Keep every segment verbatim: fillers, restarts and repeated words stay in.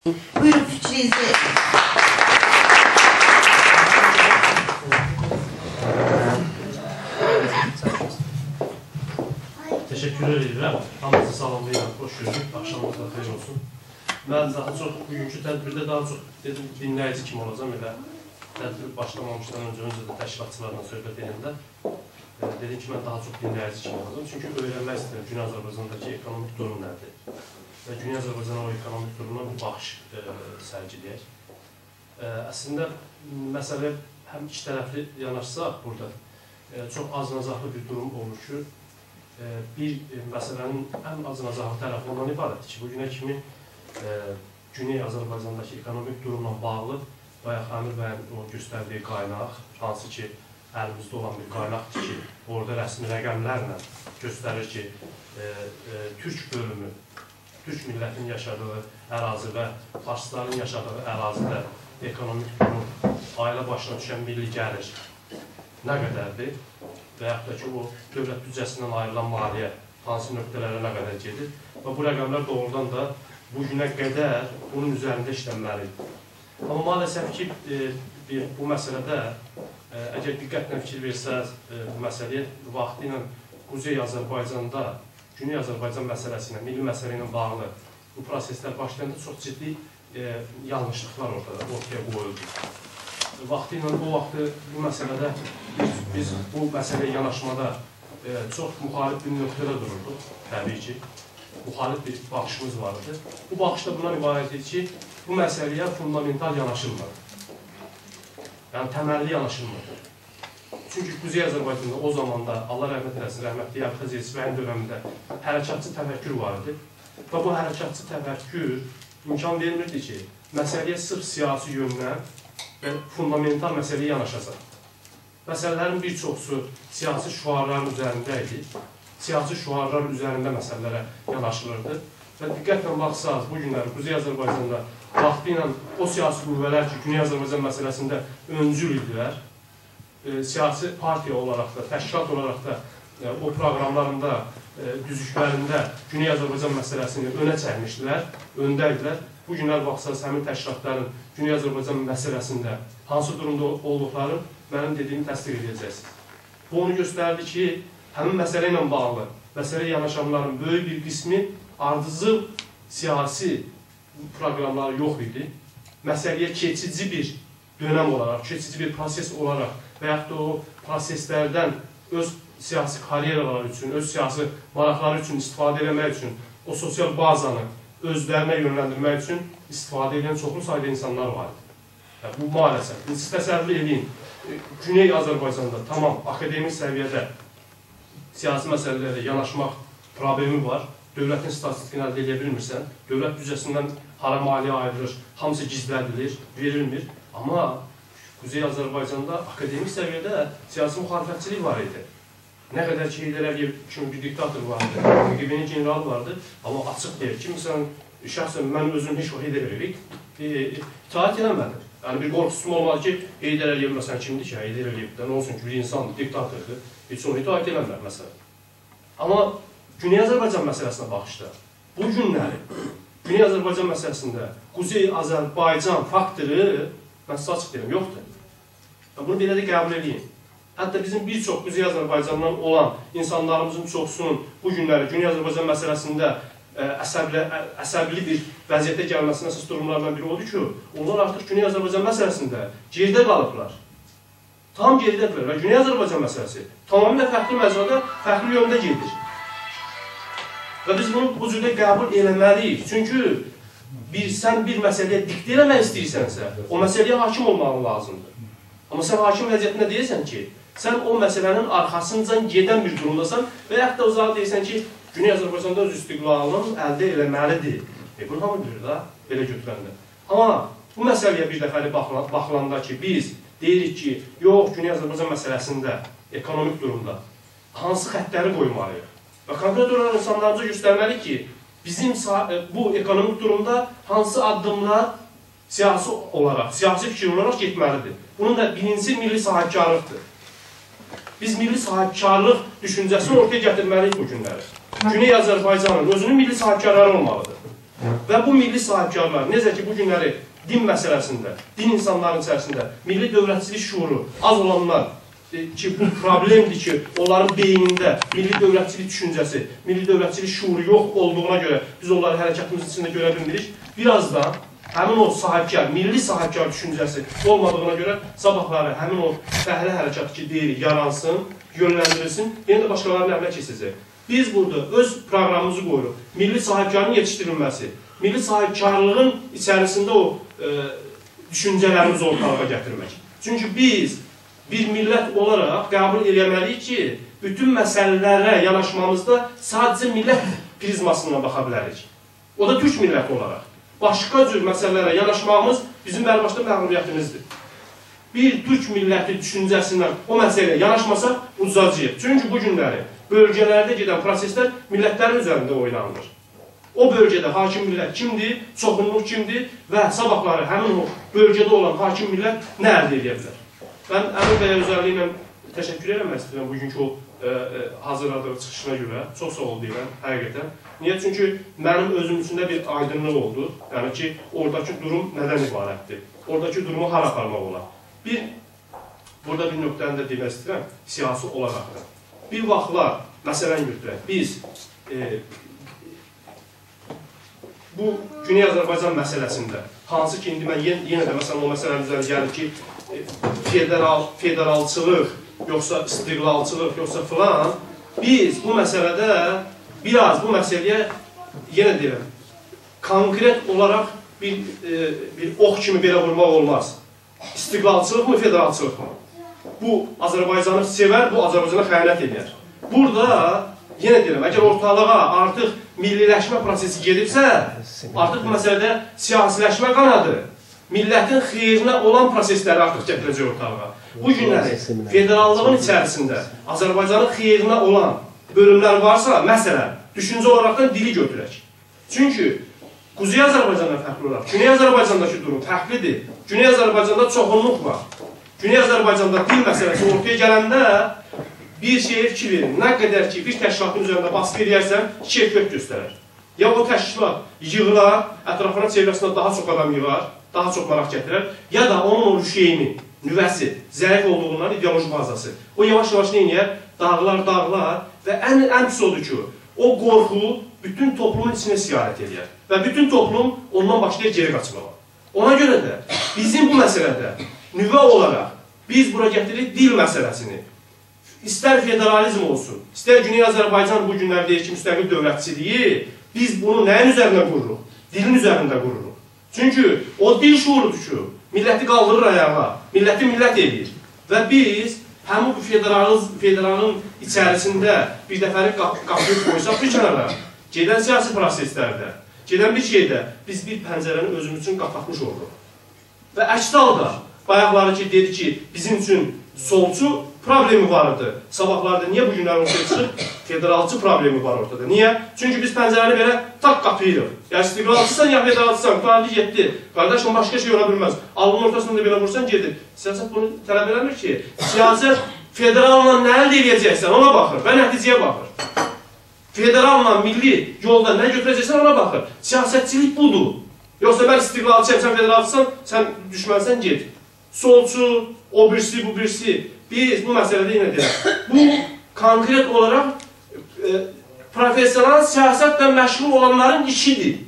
بویورون، فیکرینیزی. تشکر ائدیرم. هامینیزی سلاملاییرام. خوش گؤردوک. آخشامینیز دا خئیر اولسون. من داها چوخ بوگونکو تدبیرده داها چوخ، دئدیم، دینله‌ییجی کیمی اولاجاغام. ائله تدبیر باشلامامیشدان اؤنجه، اؤنجه ده تشکیلاتچیلارلا صحبت ائدنده، ائ، دئدیم کی، من داها چوخ دینله‌ییجی کیمی اولاجاغام. چونکی اؤیرنمک ایسته‌ییرم گونئی آذربایجانداکی اکونومیک دوروم نه‌دیر. و گونئی آذربایجانا او اکونومیک دورومدان بیر باخیش، ائ، سرگیله‌یک. ائ، اصلینده، مسئله‌یه هم ایکی طرفلی یاناشساق بورادا، ائ، چوخ آزیناجاقلی بیر دوروم اولور کی، ائ، بیر، ائ، مسئله‌نین ان آزیناجاقلی طرفی اوندان عبارتدیر کی، بو گونه کیمی، ائ، گونئی آذربایجانداکی اکونومیک دوروملا باغلی بایاق امیر بیین او گؤستردیگی قایناق، هانسی کی، الیمیزده اولان بیر قایناقدیر کی، اورادا رسمی رقملرله گؤستریر کی، ائ، ائ، تورک بؤلومو، تورک میللتینین یاشادیغی اراضی و فارسلارین یاشادیغی اراضیده اکونومیک دوروم، عایله باشینا دوشن میللی گلیر نه قدردیر و یاخود دا کی، او دؤولت بودجه‌سیندن آیریلان مالیه هانسی نقطه‌لره نه قدر گئدیر و بو رقملر دوغرودان دا بو گونه قدر بونون اوزرینده ایشلنمه‌لیدیر. آمما مع‌الاسف کی، ائ، بیر، بو مسئله‌ده، ائ، اگر دقتله فیکیر وئرسز، ائ، بو مسئله‌یه، واختی ایله قوزئی آذربایجاندا گونئی آذربایجان مسئله‌سی ایله، میللی مسئله ایله باغلی بو پروسئسلر باشلایاندا چوخ جدی، ائ، یانلیشلیقلار اورتادا، اورتایا قویولدو. واختی ایله او واختی بو مسئله‌ده بیز، بیز بو مسئله‌یه یاناشمادا، ائ، چوخ مخالف بیر نقطه‌ده دوروردوق، طبیعی کی. مخالف بیر باخیشیمیز وار ایدی. بو باخیش دا بوندان عبارت ایدی کی، بو مسئله‌یه فوندامنتال یاناشیلمیر. یعنی، تمللی یاناشیلمیر. چونکی قوزئی آذربایجاندا او زاماندا، الله رحمت ائله‌سین، رحمتلی یاخی زیرسیبه‌یین دؤنمینده حرکاتچی تفکر وار ایدی. و بو حرکاتچی تفکر امکان وئرمیردی کی، مسئله‌یه صرف سیاسی یؤندن و فوندامنتال مسئله‌یه یاناشاسان. مسئله‌لرین بیر چوخوسو سیاسی شعارلارین اوزرینده ایدی. سیاسی شعارلار اوزرینده مسئله‌لره یاناشیلیردی. و دقتله باخساز، بو گونلری قوزئی آذربایجاندا واختی ایله او سیاسی قوه‌لر کی، گونئی آذربایجان مسئله‌سینده اؤنجول ایدیلر، ائ، سیاسی پارتیا اولاراق دا، تشکیلات اولاراق دا، ائ، او پروقراملاریندا، ائ، دوزلوکلرینده گونئی آذربایجان مسئله‌سینی اؤنه چکمیشدیلر، اؤنده ایدیلر. بو گونلر باخساز، همین تشکیلاتلارین گونئی آذربایجان مسئله‌سینده هانسی دورومدا اولدوقلاری منیم دئدیگیمی تصدیق ائده‌جکسینیز. بو اونو گؤستردی کی، همین مسئله ایله باغلی مسئله‌یه یاناشانلارین بؤیوک بیر قیسمی آردیجیل سیاسی پروقراملاری یوخ ایدی. مسئله‌یه کئچیجی بیر دؤنم اولاراق، کئچیجی بیر پروسئس اولاراق و یاخود دا او پروسئسلردن اؤز سیاسی کاریئرالاری اوچون، اؤز سیاسی ماراقلاری اوچون ایستیفاده ائله‌مک اوچون، او سوسیال بازانی اؤزلرینه یؤنلندیرمک اوچون ایستیفاده ائدن چوخلو سایدا اینسانلار وار ایدی. یعنی، بو مع‌الاسف. ایندی سیز تصور ائله‌یین، ائ، گونئی آذربایجاندا تمام آکادمیک سویه‌ده سیاسی مسئله‌لره یاناشماق پروبلئمی وار. دؤولتین استاتیستیکینی الده ائده بیلمیرسن، دؤولت بودجه‌سیندن هارا مالیه آیریلیر، هامیسی گیزله‌دیلیر، وئریلمیر. آمما قوزئی آذربایجاندا آکادمیک سویه‌ده سیاسی مخالفتچیلیک وار ایدی. نه قدر کی، حیدر علی‌یئو کیمی بیر دیکتاتور واردی، ک گ ب-نین گئنرالی واردی، آمما آچیق دئییر کی، مثلا، شخصا من اؤزوم هئچ واخت حیدر علی‌یئوی، ائ، اطاعت ائله‌مه‌دیم. یعنی، بیر قورخوسوم اولمادی کی، حیدر علی‌یئو، مثلا، کیمدیر کی، حیدر علی‌یئو ده نه اولسون کی، بیر اینساندیر، دیکتاتوردور. هئچ اونو اطاعت ائله‌میرم، مثلا. آمما گونئی آذربایجان مسئله‌سینه باخیشدا، بو گونلری گونئی آذربایجان مسئله‌سینده قوزئی آذربایجان فاکتورو، من سیزه آچیق دئییرم، یوخدور. و بونو بئله ده قبول ائدین. حتی بیزیم بیر چوخ قوزئی آذربایجاندان اولان اینسانلاریمیزین چوخوسونون بو گونلری گونئی آذربایجان مسئله‌سینده، ائ، عصبلی، ائ، عصبلی بیر وضعیته گلمه‌سینین اساس دوروملاریندان بیری اودور کی، اونلار آرتیق گونئی آذربایجان مسئله‌سینده گئریده قالیبلار. تام گئریده‌دیرلر و گونئی آذربایجان مسئله‌سی تمامیله فرقلی مجرادا، فرقلی یؤنده گئدیر. و بیز بونو بو جورده قبول ائله‌مه‌لی‌ییک. چونکی بیر، سن بیر مسئله‌یه دیکته ائله‌مک ایسته‌ییرسنسه، او مسئله‌یه حاکم اولماغین لازیمدیر. آمما سن حاکم وضعیتینده دئییرسن کی، سن او مسئله‌نین آرخاسینجا گئدن بیر دورومداسان و یاخود دا اوزاغا دئییرسن کی، گونئی آذربایجاندا اؤز استقلالینی الده ائله‌مه‌لیدیر. ائ، بونو هامی بیلیر ده، بئله گؤتورنده. آمما بو مسئله‌یه بیر دفعه‌لیک باخیلا-، باخیلاندا کی، بیز دئییریک کی، یوخ، گونئی آذربایجان مسئله‌سینده، اکونومیک دورومدا هانسی خطلری قویمالی‌ییق؟ و کونکرت اولاراق اینسانلاریمیزا گؤسترمه‌لی‌ییک کی، بیزیم سا-، ائ، بو اکونومیک دورومدا هانسی آددیملار سیاسی اولاراق، سیاسی فیکیر اولاراق گئتمه‌لیدیر. بونون دا بیرینجیسی میللی صاحیبکارلیقدیر. بیز میللی صاحیبکارلیق دوشونجه‌سینی اورتایا گتیرمه‌لی‌ییک بو گونلری. گونئی آذربایجانین اؤزونون میللی صاحیبکارلاری اولمالیدیر. و بو میللی صاحیبکارلار، نئجه کی، بو گونلری دین مسئله‌سینده، دین اینسانلارین ایچریسینده میللی دؤولتچیلیک شعورو آز اولانلار، ائ، کی، بو پروبلئمدیر کی، اونلارین بئینینده میللی دؤولتچیلیک دوشونجه‌سی، میللی دؤولتچیلیک شعورو یوخ اولدوغونا گؤره بیز اونلاری حرکتیمیزین ایچینده گؤره بیلمیریک. بیر آز دا همین او صاحیبکار، میللی صاحیبکار دوشونجه‌سی اولمادیغینا گؤره صاباحلاری همین او فعله حرکتی کی، دئییریک، یارانسین، یؤنلندیریلسین، یئنه ده باشقالارینین الینه کئچه‌جک. بیز بورادا اؤز پروقرامیمیزی قویوروق. میللی صاحیبکارین یئتیشدیریلمه‌سی، میللی صاحیبکارلیغین ایچریسینده او، ائ، دوشونجه‌لریمیزی اورتالیغا گتیرمک. چونکی بیز بیر میللت اولاراق قبول ائله‌مه‌لی‌ییک کی، بوتون مسئله‌لره یاناشمامیزدا ساده‌جه میللت پریزماسیندان باخا بیلریک. او دا تورک میللتی اولاراق. باشقا جور مسئله‌لره یاناشماغیمیز بیزیم بلباشدا مغلوبیتیمیزدیر. بیر تورک میللتی دوشونجه‌سیندن او مسئله‌یه یاناشماساق، اودوزاجاغیق. چونکی بو گونلری بؤلگه‌لرده گئدن پروسئسلر میللتلرین اوزرینده اوینانیلیر. او بؤلگه‌ده حاکم میللت کیمدیر، چوخونلوق کیمدیر و صاباحلاری همین او بؤلگه‌ده اولان حاکم میللت نه الده ائده بیلر؟ من امین بیه اؤزللیکله تشکر ائله‌مک ایسته‌ییرم بوگونکو او، ائ، ائ، حاضیرلادیغی چیخیشینا گؤره. چوخ ساغ اول دئییرم، حقیقتاً. نییه؟ چونکی منیم اؤزوم اوچون ده بیر آیدینلیق اولدو. یعنی کی، اوراداکی دوروم نه‌دن عبارتدیر؟ اوراداکی دورومو هارا آپارماق اولار؟ بیر، بورادا بیر نقطه‌نی ده دئمک ایسته‌ییرم، سیاسی اولاراق دا. بیر واختلار، مثلاً گؤتورک، بیز، ائ، بو گونئی آذربایجان مسئله‌سینده، هانسی کی، ایندی من یئن-، یئنه ده، مثلاً، او مسئله‌نین اوزرینه گلیر کی، ائ، فدرال، فدرالچیلیق، یوخسا استقلالچیلیق، یوخسا فلان، بیز بو مسئله‌ده بیر آز بو مسئله‌یه، یئنه دئییرم، کونکرئت اولاراق بیر، ائ، بیر اوخ کیمی بئله وورماق اولماز. استقلالچیلیق‌می، فدرالچیلیق‌می؟ بو آذربایجانی سئور، بو آذربایجانا خیانت ائدر. بورادا، یئنه دئییرم، اگر اورتالیغا آرتیق میللی‌لشمه پروسئسی گئدیبسه، آرتیق بو مسئله‌ده سیاسی‌لشمه قانادی میللتین خئیرینه اولان پروسئسلری آرتیق گتیره‌جک اورتالیغا. بو گونلری فدراللیغین ایچریسینده آذربایجانین خئیرینه اولان بؤلوملر وارسا، مثلاً، دوشونجه اولاراقدان دیلی گؤتورک. چونکی قوزئی آذربایجاندان فرقلی اولاراق، گونئی آذربایجانداکی دوروم فرقلی‌دیر. گونئی آذربایجاندا چوخونلوق وار. گونئی آذربایجاندا دیل مسئله‌سی اورتایا گلنده بیر شئیه فیکیر وئرین. نه قدر کی، بیر تشکیلاتین اوزرینده باسقی ائله‌یرسن، ایکی اففکت گؤسترر. یا او تشکیلات ییغیلار، اطرافینا، چئوره‌سینه داها چوخ آدام ییغار، داها چوخ ماراق گتیرر، یا دا اونون او شئیینی، نووه‌سی ضعیف اولدوغوندان، ایدئولوژی بازاسی، او یاواش-یاواش نئینیر؟ داغیلار، داغیلار و ان، ان پیس اودور کی، او قورخو بوتون توپلومون ایچینه سیرایت ائدیر و بوتون توپلوم اوندان باشلاییر گئری قاچماغا. اونا گؤره ده بیزیم بو مسئله‌ده نووه اولاراق بیز بورا گتیریریک دیل مسئله‌سینی. ایستر فدرالیزم اولسون، ایستر گونئی آذربایجان بو گونلر دئییر کی، مستقل دؤولتچیلیگی، بیز بونو نه‌یین اوزرینده قوروروق؟ دیلین اوزرینده قوروروق. چونکی او دیل شعورودور کی، میللتی قالدیریر آیاغا، میللتی میللت ائله‌ییر. و بیز همین بو فدرالیز-، فدرالین ایچریسینده بیر دفعه‌لیک قاپ-، قاپییی قویساق بیر کنارا، گئدن سیاسی پروسئسلرده، گئدن بیر شئیده بیز بیر پنجره‌نی اؤزوموز اوچون قاپاتمیش اولوروق. و عکس حالدا، بایاقلاری کی، دئدی کی، بیزیم اوچون سولچو پروبلئمی وار ایدی. صاباحلاری دا نییه بو گونلر اورتایا چیخیب؟ فدرالچی پروبلئمی وار اورتادا. نییه؟ چونکی بیز پنجره‌نی بئله تاک قاپاییریق. یا استقلالچیسان، یا فدرالچیسان، قوتاردی گئتدی. قارداشیم، باشقا شئی اولا بیلمز. آلنین اورتاسیندا بئله وورسان، گئدیر. سیاست بونو طلب ائله‌میر کی. سیاست فدراللا نه الده ائده‌جکسن، اونا باخیر و نتیجه‌یه باخیر. فدراللا میللی یولدا نه گؤتوره‌جکسن، اونا باخیر. سیاستچیلیک بودور. یوخسا من استقلالچی‌یام، سن فدرالچیسان، سن دوشمنسن، گئت. سولچو، او بیریسی، بو بیریسی. بیز بو مسئله‌ده یئنه دئییرم، بو کونکرئت اولاراق، ائ، پروفئسیونال سیاستله مشغول اولانلارین ایشیدیر.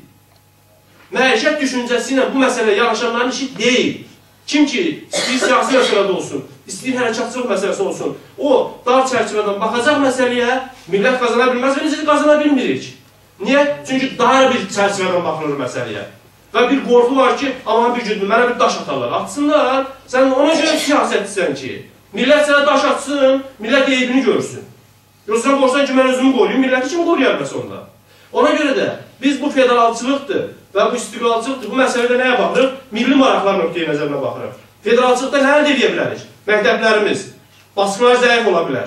معیشت دوشونجه‌سی ایله بو مسئله‌یه یاناشانلارین ایشی دئییل. کیم کی، ایسته‌ییر سیاسی مسئله‌ده اولسون، ایسته‌ییر حرکاتچیلیق مسئله‌سی اولسون، او دار چرچیوه‌دن باخاجاق مسئله‌یه، میللت قازانا بیلمز و نئجه ده قازانا بیلمیریک. نییه؟ چونکی دار بیر چرچیوه‌دن باخیلیر مسئله‌یه. و بیر قورخو وار کی، آمان بیر گون منه بیر داش آتارلار. آتسینلار، سن اونا گؤره سیاستچیسن کی، میللت سنه داش آتسین، میللت عیبینی گؤرسون. یوخسا سن قورخسان کی، من اؤزومو قورویوم، میللتی کیم قورویا بیلر اوندا؟ اونا گؤره ده بیز بو فدرالچیلیقدیر و بو استقلالچیلیقدیر، بو مسئله‌ده نه‌یه باخیریق؟ میللی ماراقلار نقطه‌ی نظرینه باخیریق. فدرالچیلیقدا نه الده ائده بیلریک؟ مکتبلریمیز، باسقیلار ضعیف اولا بیلر.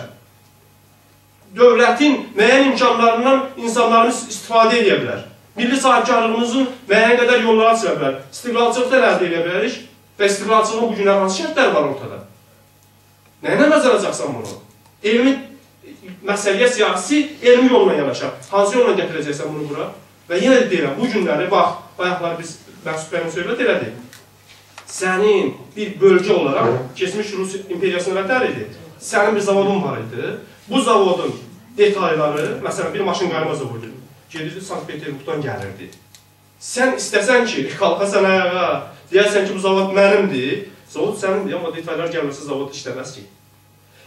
دؤولتین معین امکانلاریندان اینسانلاریمیز استفاده ائده بیلر. میللی صاحیبکارلیغیمیزین معین قدر یوللاری آچیلا بیلر. استقلالچیلیقدا نه الده ائده بیلریک؟ و استقلالچیلیغین بو گونلری هانسی شرطلری وار اورتادا؟ نه ایله قازاناجاقسان بونو؟ علمی مسئله‌یه سیاسی، علمی یوللا یاناشاق. هانسی یوللا گتیره‌جکسن بونو بورا؟ و یئنه ده دئییرم، بو گونلری، باخ، بایاقلار بیز مسعود بی‌له صحبت ائله‌دیک. سنین بیر بؤلگه اولاراق کئچمیش روس ایمپئریاسینا وطن ایدی. سنین بیر زاوودون وار ایدی. بو زاوودون دئتایلاری، مثلا، بیر ماشین‌قاییرما زاوودو، گئدیردی سانکت پئتربورقدان گلیردی. سن ایسته‌سن کی، قالخاسان آیاغا، دئیه‌سن کی، بو زاوود منیمدیر، زاوود سنیندیر، آمما دئتایلار گلمه‌سه زاوود ایشله‌مز کی.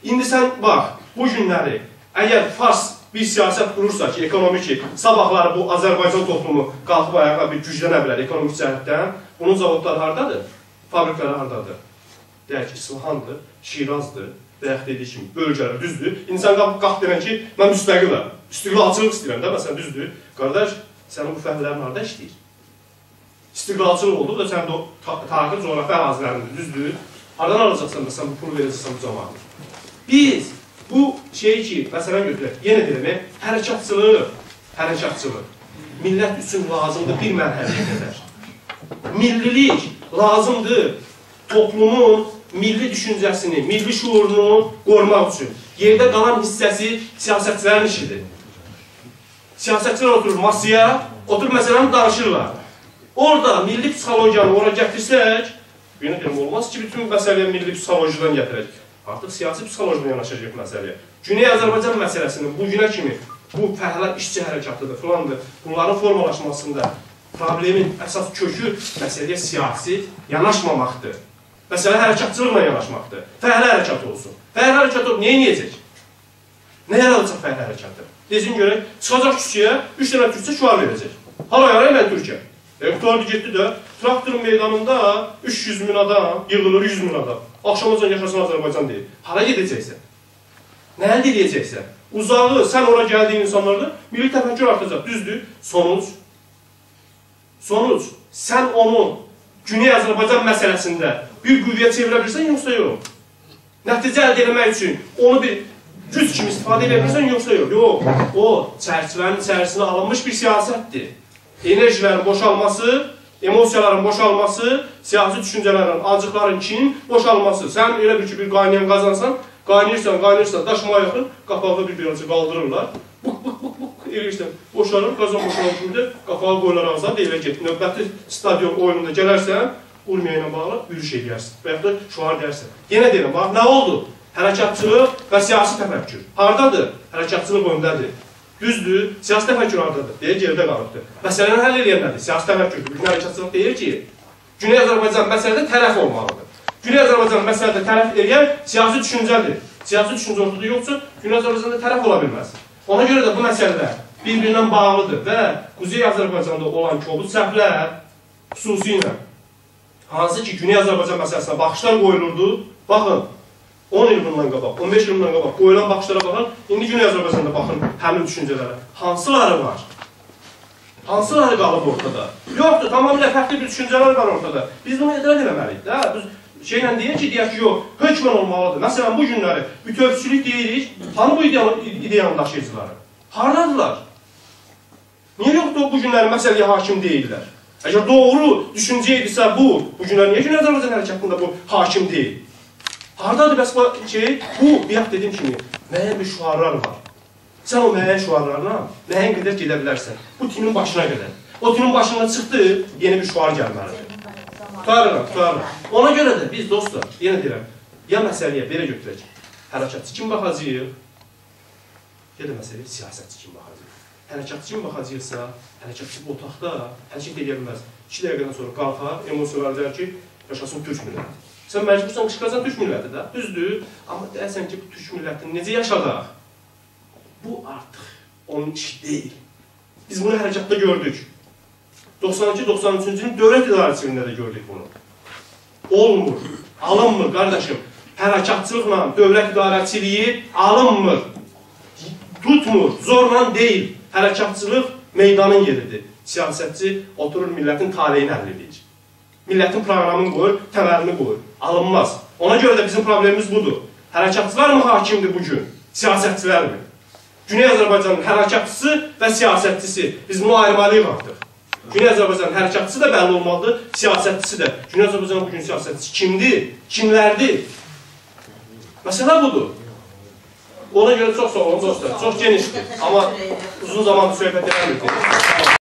ایندی سن باخ، بو گونلری اگر فارس بیر سیاست قورورسا کی، اکونومی کی، صاباحلاری بو آذربایجان توپلومو قالخیب آیاغا بیر گوجلنه بیلر اکونومیک جهتدن، بونون زاوودلاری هاردادیر؟ فابریکلاری هاردادیر؟ دئیک کی، اصفهاندیر، شیرازدیر، و یاخود دئدیگی کیمی، بؤلگه‌لر، دوزدور. ایندی سن قالخ، قالخ دئییرسن کی، من مستقلم، استقلالچیلیق ایسته‌ییرم ده، مثلا، دوزدور. قارداش، سنین بو فهله‌لرین هاردا ایشله‌ییر؟ استقلالچیلیق اولدو دا سن ده او تا-، تاریخی جغرافیا حاضیرلاریندا، دوزدور؟ هاردان آلاجاقسان دا سن بو پولو وئره‌جکسن بو جاماعاتا؟ بیز بو شئیی کی، مثلا گؤتورک، یئنه دئییرم، ائ، حرکاتچیلیق، حرکاتچیلیق. میللت اوچون لازیمدیر بیر مرحله‌یه قدر. میللیلیک لازیمدیر توپلومون میللی دوشونجه‌سینی، میللی شعورونو قوروماق اوچون. یئرده قالان حیصه‌سی سیاستچیلرین ایشیدیر. سیاستچیلر اوتورور ماسایا، اوتوروب مسئله‌نی دانیشیرلار. اورادا میللی پسیخولوگیانی اورا گتیرسک، یئنه دئییرم، اولماز کی، بوتون مسئله‌یه میللی پسیخولوگیادان گتیرک. آرتیق سیاسی پسیخولوگیادان یاناشاجاغیق مسئله‌یه. گونئی آذربایجان مسئله‌سینی بو گونه کیمی بو فعله ایشچی حرکاتیدیر، فلاندیر. بونلارین فورمالاشماسیندا پروبلئمین اساس کؤکو مسئله‌یه سیاسی یاناشماماقدیر. مسئله حرکاتچیلیقلا یاناشماقدیر. فعله حرکاتی اولسون. فعله حرکاتی اولوب نه ائده‌جک؟ نه یاراداجاق فعله حرکاتی؟ دئسین گؤرک، چیخاجاق کوچه‌یه، اوچ دنه تورکجه شعار وئره‌جک. هارا یارای من تورکم؟ ائ، قوتاردی گئتدی ده، تراکتورون میدانیندا اوچ یوز مین آدام ییغیلیر، یوز مین آدام. آخشاماجان یاشاسین آذربایجان دئییر. هارا گئده‌جکسن؟ نه الده ائده‌جکسن؟ اوزاغی، سن اورا گلدیگین اینسانلاردا میللی تفکر آرتاجاق، دوزدور؟ سونوج؟ سونوج، سن اونو گونئی آذربایجان مسئله‌سینده بیر قوه‌یه چئویره بیلیرسن، یوخسا یوخ؟ نتیجه الده ائله‌مک اوچون اونو بیر گوج کیمی استفاده ائده بیلیرسن، یوخسا یوخ؟ یوخ، او چرچیوه‌نین ایچریسینه آلینمیش بیر سیاستدیر. انرژی‌لرین بوشالماسی، ائموسیالارین بوشالماسی، سیاسی دوشونجه‌لرین، آجیقلارین، کینین بوشالماسی. سن ائله بیل کی، بیر قاینایان قازانسان، قایناییرسان، قایناییرسان، داشماغا یاخین قاپاغی بیر بیله‌جه قالدیریرلار. بوق، بوق، بوق، بوق ائله‌ییرسن، بوشالیر، قازان بوشالیر، بورادا قاپاغی قویولار آغزینا، دئییلر گئت. نوبتی استادیون اویونوندا گلرسن، اورمیه ایله باغلی یوروش ائله‌یرسن و یاخود دا شعار دئیرسن. یئنه دئییرم، باخ، نه اولدو؟ حرکاتچیلیق و سیاسی تفکر. هاردادیر؟ حرکاتچیلیق اؤنده‌دیر. دوزدور؟ سیاسی تفکر هاردادیر؟ دئییر، گئریده قالیبدیر. مسئله‌نی حل ائله‌ین نه‌دیر؟ سیاسی تفکردور. بوگون حرکاتچیلیق دئییر کی، گونئی آذربایجان مسئله‌ده طرف اولمالیدیر. گونئی آذربایجان مسئله‌ده طرف ائله‌ین سیاسی دوشونجه‌دیر. سیاسی دوشونجه اورتادا یوخدور، گونئی آذربایجاندا طرف اولا بیلمز. اونا گؤره ده بو مسئله‌لر بیر-بیرینن باغلیدیر و قوزئی آذربایجاندا اولان کوبود سهولر، خصوصیله هانسی کی، گونئی آذربایجان مسئله‌سینه باخیشلار قویولوردو. باخین، اون ایل بوندان قاباق، اون بئش ایل بوندان قاباق قویولان باخیشلارا باخین، ایندی گونئی آذربایجاندا باخین همین دوشونجه‌لره. هانسیلاری وار؟ هانسیلاری قالیب اورتادا؟ یوخدور، تمامیله فرقلی بیر دوشونجه‌لر وار اورتادا. بیز بونو ادراک ائله‌مه‌لی‌ییک ده. بیز شئیله دئیک کی، دئیک کی، یوخ، حکماً اولمالیدیر. مثلا، بو گونلری بوتؤوچولوک دئییریک، هانی بو ایده‌یا-، ایده‌یانین داشیییجیلاری؟ هاردادیلار؟ نییه یوخدور، بو گونلری مسئله‌یه حاکم دئییللر؟ اگر دوغرو دوشونجه ایدیسه بو، بو گونلر نییه گونئی آذربایجان حرکاتیندا بو حاکم دئییل؟ هاردادیر بس بو شئی؟ بو، بایاق دئدیگیم کیمی، معین بیر شعارلار وار. سن او معین شعارلارلا نه‌یین قدر گئده بیلرسن؟ بو تینین باشینا قدر. او تینین باشیندان چیخدی، یئنی بیر شعار گلمه‌لیدیر. قوتاریرام، قوتاریرام. اونا گؤره ده بیز، دوستلار، یئنه دئییرم، یا مسئله‌یه بئله گؤتورک، حرکاتچی کیمی باخاجاغیق، یا دا مسئله‌یه سیاستچی کیمی باخاجاغیق. حرکاتچی کیمی باخاجاقسا، حرکاتچی بو اوتاقدا حرکت ائده بیلمز. ایکی دقیقه‌دن سونرا قالخار، ائموسیالار دئیر کی، یاشاسین تورک میللتی. سن مجبورسان قیشقیراجاقسان تورک میللتی ده، دوزدور؟ آمما دئیه‌سن کی، بو تورک میللتینی نئجه یاشاداق؟ بو آرتیق اونون ایشی دئییل. بیز بونو حرکاتدا گؤردوک. دوخسان ایکی، دوخسان اوچونجو ایلین دؤولت اداره‌چیلیگینده ده گؤردوک بونو. اولمور، آلینمیر، قارداشیم. حرکاتچیلیقلا دؤولت اداره‌چیلیگی آلینمیر. توتمور، زورلا دئییل. حرکاتچیلیق میدانین یئریدیر. سیاستچی اوتورور، میللتین طالعینی حل ائدیر. میللتین پروقرامینی قویور، تملینی قویور. آلینماز. اونا گؤره ده بیزیم پروبلئمیمیز بودور. حرکاتچیلارمی حاکمدیر بو گون سیاستچیلرمی؟ گونئی آذربایجانین حرکاتچیسی و سیاستچیسی. بیز بونو آییرمالی‌ییق آرتیق. گونئی آذربایجانین حرکاتچیسی ده بللی اولمالیدیر، سیاستچیسی ده. گونئی آذربایجانین بو گون سیاستچیسی کیمدیر؟ کیملردیر؟ مسئله بودور. اونا گؤره چوخ ساغ اولون، دوستلار. چوخ گئنیشدیر. آمما اوزون زاماندیر صحبت ائله‌میردیک.